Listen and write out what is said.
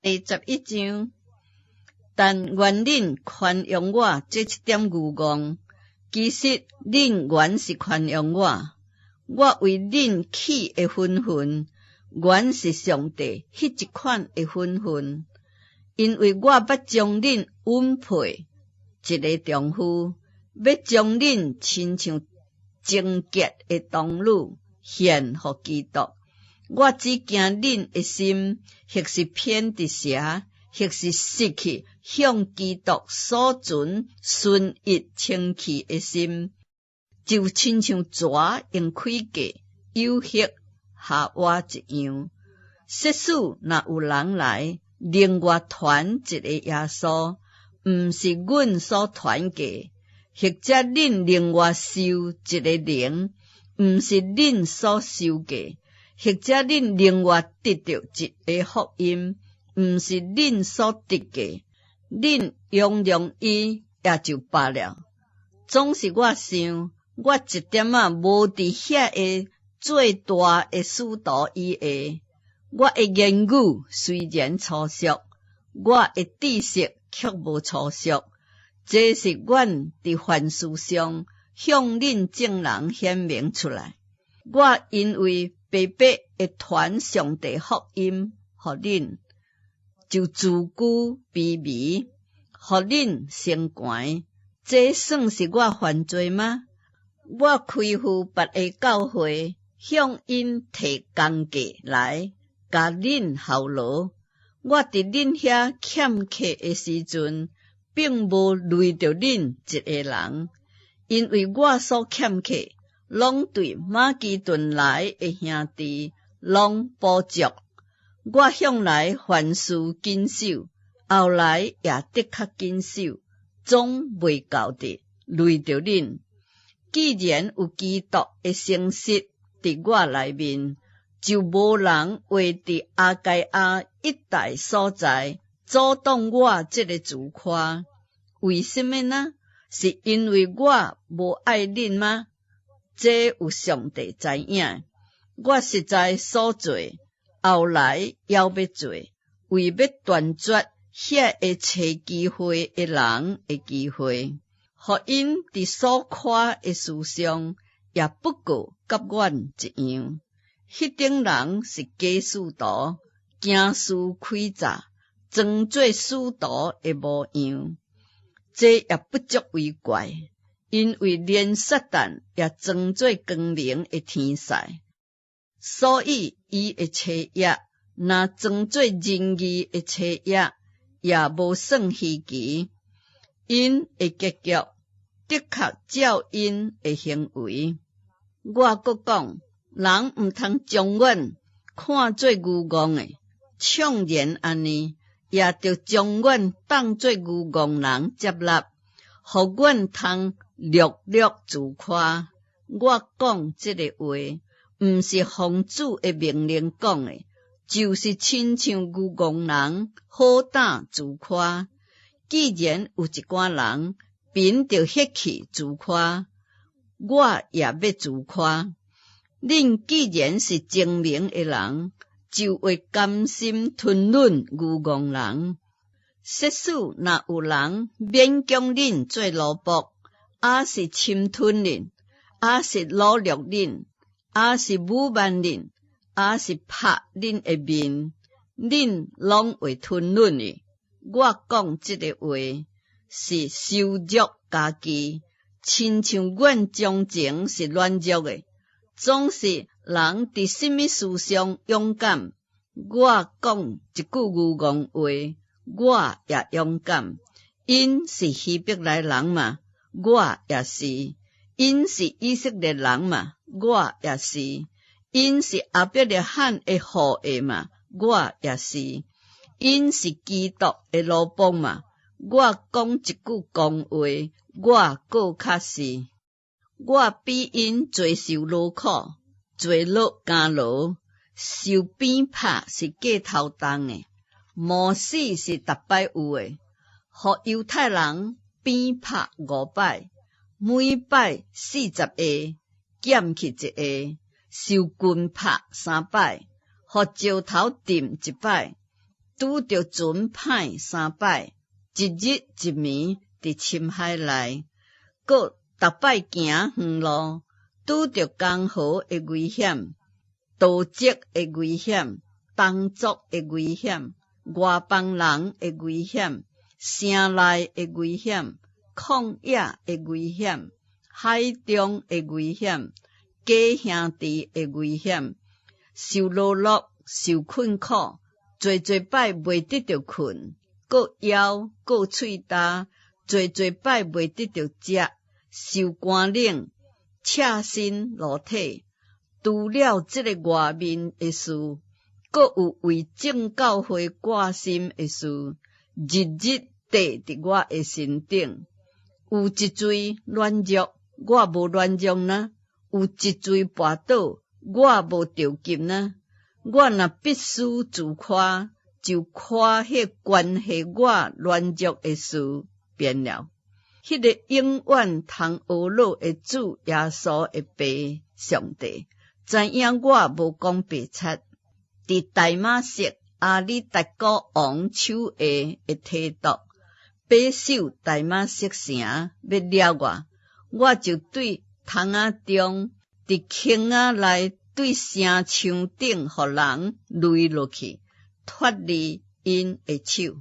第11章，但願恁寬容我這一點愚戇，其實恁原是寬容我。我為恁起的憤恨，原是上帝彼一款的憤恨，因為我欲將恁允配一个丈夫，欲將恁親像貞潔的童女獻予基督。我只驚恁的心，或是偏佇邪，或是失去向基督所存純一清氣的心，就親像蛇用詭計誘惑夏娃一樣。設使若有人來另外傳一个耶穌，毋是阮所傳的，或者恁另外受一个靈，毋是恁所受的，或者恁另外得著一个福音，毋是恁所得的，恁容讓伊也就罷了。總是我想，我一點仔無佇遐个最大的使徒以下。我的言語雖然粗俗，我的知識卻無粗俗。這是阮佇凡事上向恁眾人顯明出來。我因為白白會傳上帝福音予恁，就自居卑微，予恁成懸，這算是我犯罪嗎？我開赴別个教會，向𪜶提工價來，共恁效勞。我佇恁遐欠客的時陣，並無累著恁一个人，因為我所欠客，攏對馬其頓來的兄弟攏補足。我向來凡事謹守，後來也的確謹守，總袂到得累著恁。既然有基督的誠實佇我內面，就無人會佇亞該亞一帶所在阻擋我這个自誇。為什麼呢？是因為我無愛恁嗎？這有上帝知影。我實在所做，後來猶欲做，為欲斷絕遐个揣機會的人的機會，予𪜶佇所誇的事上，也不過佮阮一樣。彼等人是假使徒，行事詭詐，裝做使徒的模樣。這也不足為怪，因為連撒旦也裝做光明的天使，所以伊的契約若裝做仁義的契約，也無算稀奇。𪜶的結局的確照𪜶的行為。我閣講，人毋通將阮看做愚戇的，縱然按呢，也著將阮當做愚戇人接納，予阮通略略自誇。我講這个話，毋是奉主的命令講的，就是親像愚戇人好膽自誇。既然有一寡人憑著血氣自誇，我也欲自誇。恁既然是精明的人，就會甘心吞忍愚戇人。設使若有人勉強恁做奴僕，抑是侵吞恁，抑是擄掠恁，抑是侮慢恁，抑是拍恁的面，恁攏會吞忍伊。我講這个話是羞辱家己，親像阮從前是軟弱的。總是人佇啥物事上勇敢，我講一句愚戇話，我也勇敢。𪜶是希伯來人嗎？我也是。𪜶是以色列人嗎？我也是。𪜶是亞伯拉罕的後裔嗎？我也是。𪜶是基督的奴僕嗎？我講一句公話，我閣較是。我比𪜶濟受勞苦，濟落監牢，受鞭拍是過頭重的，磨死是逐擺有的。予猶太人鞭拍五擺，每擺40下，減去一下；受棍拍三擺，予石頭擲一擺，拄著船歹三擺，一日一暝佇深海內，閣逐擺行遠路，拄著江河的危險、盜賊的危險、東族的危險、外邦人的危險、城內的危險、曠野的危險、海中的危險、假兄弟的危險，受勞碌、受困苦，濟濟擺袂得著睏，閣枵，閣喙焦，濟濟擺袂得著食，受寒冷，赤身露體。除了這个外面的事，閣有為眾教會掛心的事，日日綴佇我的身頂。有一錐軟弱，我無軟弱呢？有一錐跋倒，我無著急呢？我若必須自誇，就誇彼關係我軟弱的事便了。彼个永遠通呵咾的主耶穌的父上帝，知影我無講白賊。佇大馬色亞里達古王手下的提督，把守大馬色城欲掠我，我就對窗仔中，佇坑仔內對城牆頂予人擂落去，脫離𪜶的手。